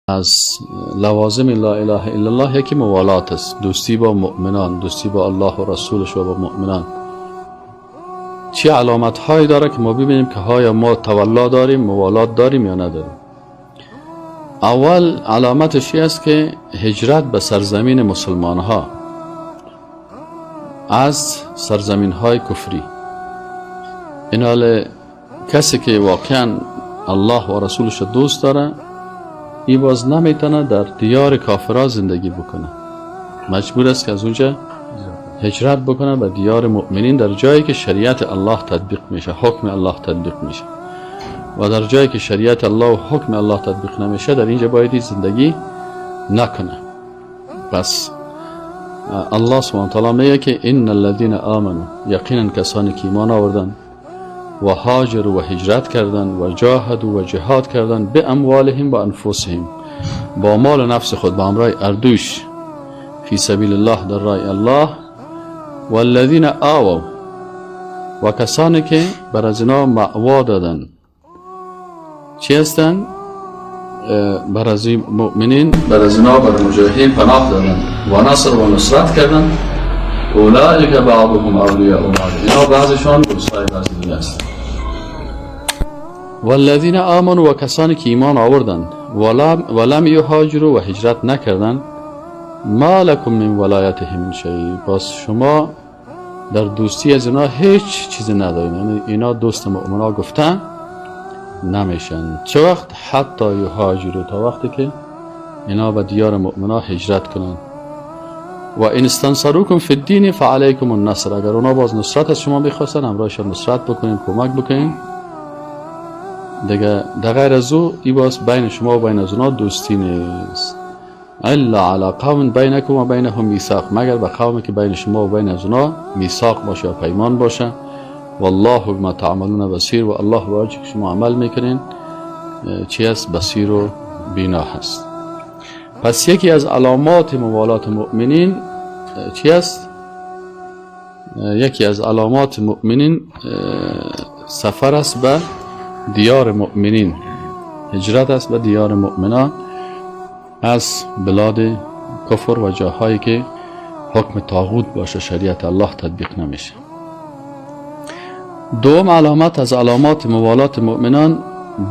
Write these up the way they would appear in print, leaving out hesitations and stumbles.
Аз лавозими ла илаҳа иллаллоҳ яке муволот аст, дӯстӣ бо муъминон, дӯстӣ бо Аллоҳ ва расулаш ва бо муъминон. Чӣ аломатҳое дорад, ки мо бибинем, ки оё мо тавалло дорем, муволот дорем ё надорем? Аввал аломаташ ин аст, ки ҳиҷрат ба сарзамини мусулмонҳо аз сарзаминҳои куфрӣ. Ин ҳол касе ки воқеан Аллоҳ ва расулаш дӯст дорад, ин боз наметавонад дар диёри кофирҳо зиндагӣ бикунад. Маҷбур аст, ки аз онҷо ҳиҷрат бикунад ба диёри муъминин, дар ҷое ки шариати Аллоҳ татбиқ мешавад, ҳукми Аллоҳ татбиқ мешавад. Ва дар ҷое ки шариати Аллоҳ ва ҳукми Аллоҳ татбиқ намешавад, дар инҷо бояд зиндагӣ накунад. Пас Аллоҳ субҳонаҳу ва таъоло мегӯяд, ки инна аллазина оману, яқинан касоне ки имон оварданд, ва ҳоҷару, ва ҳиҷрат карданд, ва ҷоҳаду, ва ҷиҳод карданд, биамволиҳим ва анфусиҳим, бо мол нафси худ, ба ҳамроҳи ҳардуш, фи сабилиллоҳ, дар роҳи Аллоҳ, валлазина овав, ва касоне ки бар аз ино маъво доданд. Чӣ ҳастанд? Бар аз муъминин, бар аз ино, бар муҷоҳидин паноҳ доданд, ва наср, ва нусрат карданд, улоика баъзуҳум авлияу баъз, ино баъзешон дӯстҳои баъзи дига ҳастанд. والذین آمنوا، و کسانی که ایمان آوردند، ولم یهاجروا، و هجرت نکردند، ما لکم من ولایتهم من شیء، باز شما در دوستی از اینا هیچ چیزی ندارین، یعنی اینا دوست مؤمنا گفتن نمیشن. چه وقت؟ حتی یهاجروا، تا وقتی که اینا به دیار مؤمنا هجرت کنند. و ان استنصروکم فی الدین فعلیکم النصر، اگر اونا باز نصرت از شما میخواستن، همراهشان نصرت بکنین، کمک بکنین دیگه. در غیر از او، ای باز بین شما و بین از اونا دوستی نیست. الا علی قوم بینکم و بینهم میثاق، مگر به قومی که بین شما و بین از اونا میثاق باشه یا پیمان باشه. والله بما تعملون بصیر، و الله با که شما عمل میکنین چی است؟ بصیر و بینا هست. پس یکی از علامات موالات مؤمنین چی است؟ یکی از علامات مؤمنین سفر است به دیار مؤمنین، هجرت است به دیار مؤمنان از بلاد کفر و جاهایی که حکم طاغوت باشه، شریعت الله تطبیق نمیشه. دوم علامت از علامات موالات مؤمنان،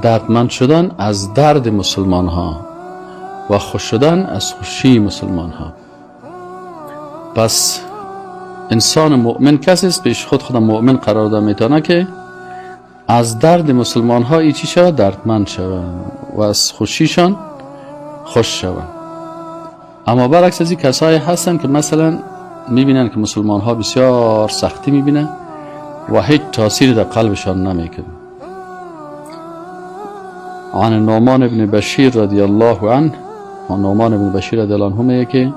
دردمند شدن از درد مسلمان ها و خوش شدن از خوشی مسلمان ها. پس انسان مؤمن کسی است، پیش خود خود مؤمن قرار داده میتونه، که از درد مسلمان ها ای چی شود؟ دردمند شود و از خوشیشان خوش شود. اما برعکس از این کسایی هستن که مثلا میبینن که مسلمان ها بسیار سختی میبینن و هیچ تاثیر در قلبشان نمیکنه. عن نعمان ابن بشیر رضی الله عنه، نعمان ابن بشیر رضی الله عنه میگه که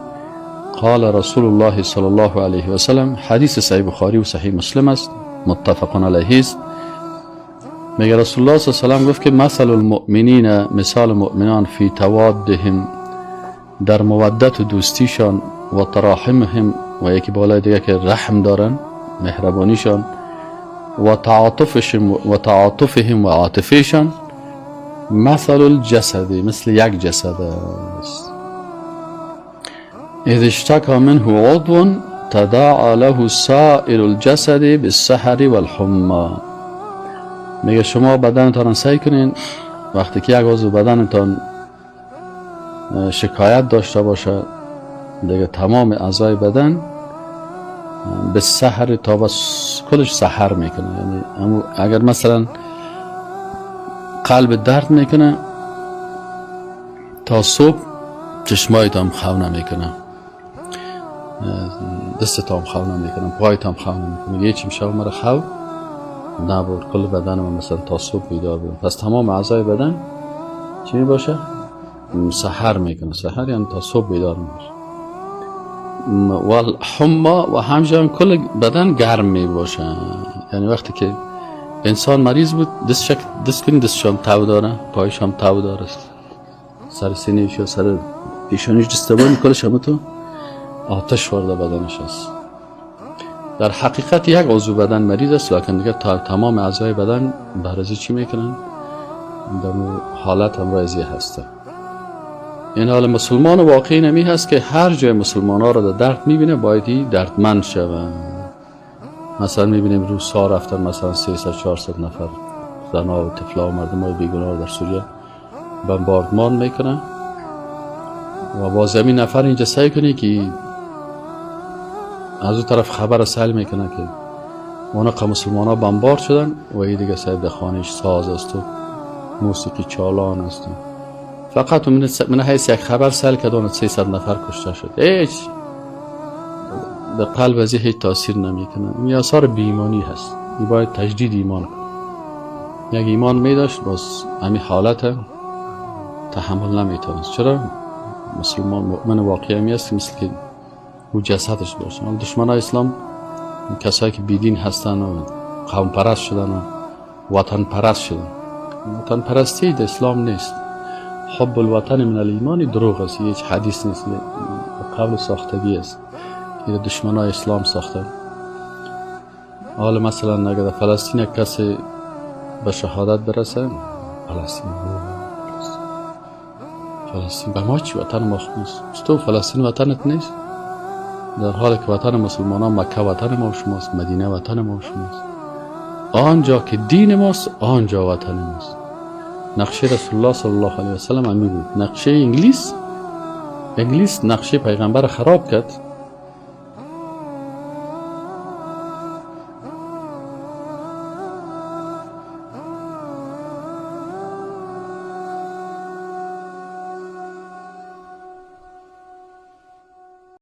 قال رسول الله صلی الله علیه و سلم، حدیث صحیح بخاری و صحیح مسلم است، متفق علیه است. میگه رسول الله صلی الله علیه و سلم گفت که مثل المؤمنین، مثال مؤمنان، فی توادهم، در مودت و دوستیشان، و تراحمهم، و یکی بالای دیگه که رحم دارن، مهربانیشان، و تعاطفشم و تعاطفهم، و عاطفهشان، مثل الجسد، مثل یک جسد است. اذا اشتکى منه عضو تداعى له سائر الجسد بالسهر والحمى. میگه شما بدنتان سیل کنین، وقتی که یک عضو بدنتان شکایت داشته باشه، دیگه تمام اعضای بدن به سهر تا بس کلش سحر میکنه. یعنی اگر مثلا قلب درد میکنه، تا صبح چشمایت هم خو نمیکنه، دست هم خو نمیکنه، پایت هم خو نمیکنه. یه چیم شب مرا خو نبود، کل بدن من مثلا تا صبح بیدار بودم. پس تمام اعضای بدن چی باشه؟ سحر میکنه. سحر یعنی تا صبح بیدار میشه. والحمى، و همچنان کل بدن گرم می باشه. یعنی وقتی که انسان مریض بود، دست دست کنی، دستش هم تب داره، پایش هم تب داره، سر سینهش یا سر پیشانیش دست بانی، کلش هم تو آتش وارد بدنش است. در حقیقت یک عضو بدن مریض است، لکن دیگه تا تمام اعضای بدن برازی چی میکنن؟ در حالت همراه ازی هسته. این حال مسلمان واقعی نمی هست که هر جای مسلمان ها را در درد میبینه باید دردمند شوند. مثلا میبینیم روس ها رفتن، مثلا 300 400 نفر زنها و طفلا و مردم های بیگناه در سوریه بمباردمان میکنن و باز همین نفر اینجا سعی کنی که از اون طرف خبر سیل میکنه که اونا مسلمان ها بمبارد شدن و این دیگه صاحب در خانهش ساز است و موسیقی چالان است. فقط من حیث یک خبر سیل کردن 300 نفر کشته شد، هیچ در قلب از هیچ تاثیر نمیکنه. این آثار بی‌ایمانی هست. این باید تجدید ایمان کنه. یک ایمان می داشت باز همین حالت تحمل نمیتونست. چرا؟ مسلمان مؤمن واقعی همی است مثل که او جسدش باشه. دشمن اسلام کسایی که بیدین هستن و قوم پرست شدن و وطن پرست شدن. وطن پرستی در اسلام نیست. حب الوطن من الایمان دروغ است، هیچ حدیث نیست، قول ساختگی است که دشمنای اسلام ساخته. حالا مثلا اگر در فلسطین یک کسی به شهادت برسه، فلسطین فلسطین به ما چی، وطن ما نیست. تو فلسطین وطنت نیست، در حالی که وطن مسلمان ها مکه وطن ما و شماست، مدینه وطن ما و شماست. آنجا که دین ماست آنجا وطن ماست. نقشه رسول الله صلی الله علیه و سلم همی بود. نقشه انگلیس، انگلیس نقشه پیغمبر خراب کرد.